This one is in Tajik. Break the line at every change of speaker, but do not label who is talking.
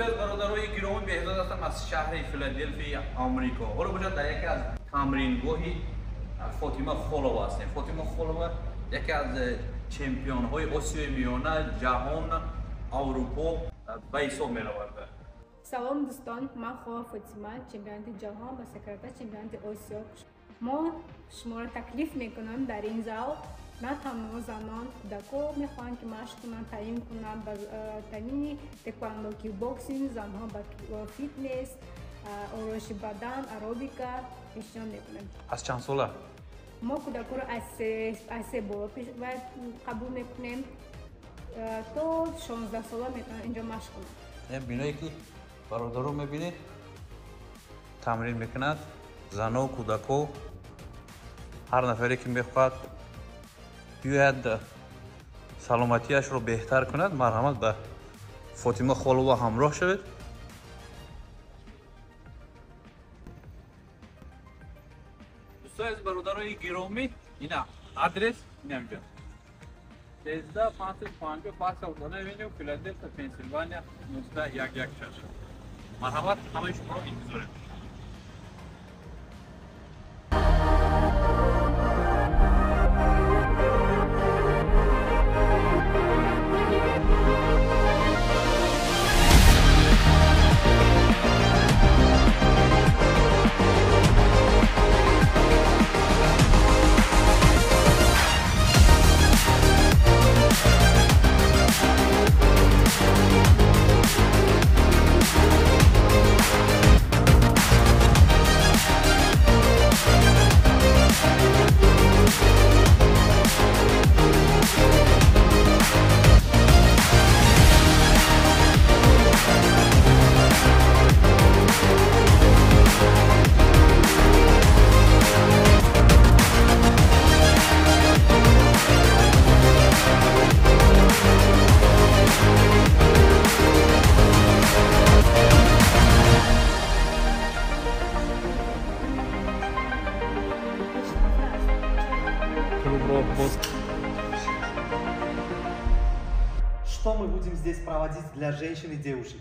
Дӯстони аз бародарои гиромӣ, Беҳзод ҳастам аз шаҳри Филаделфияи Амрико. Ҳоло бошад, дар яке аз тамрингоҳи Фотима Холова ҳастем. Фотима Холова яке аз чемпионҳои Осиёи Миёна, ҷаҳон, Аврупо ба ҳисоб меравад.
Салом, дӯстон, ман Холова Фотима, чемпионати ҷаҳон ва секретар чемпионати Осиё. Мо шуморо таклиф мекунам дар ин зал. На танҳо занон, кӯдако мехоҳанд, ки машқ кунанд, таъмин кунанд ба таъмини тэквандо, кикбоксинг, занҳо ба фитнес, ороиши бадан, аэробика пешниҳод мекунем.
Аз чанд сола?
Мо кӯдакоро аз 3 боло қабул мекунем, то 16 сола метавонанд инҷо машқ кунанд.
Биное ки бародаро мебинед, тамрин мекунад зано, кӯдако, ҳар нафаре ки мехоҳад биёяд, саломатиашро беҳтар кунад, марҳамат, ба Фотима Холова ҳамроҳ шавед. Дӯстои аз бародарои гиромӣ, ина адрес, инамҷа 13550 Park Avenue, Филаделфия, Пенсилвания 19116. Марҳамат, ҳамаи шуморо интизорем.
Что мы будем здесь проводить для женщин и девушек?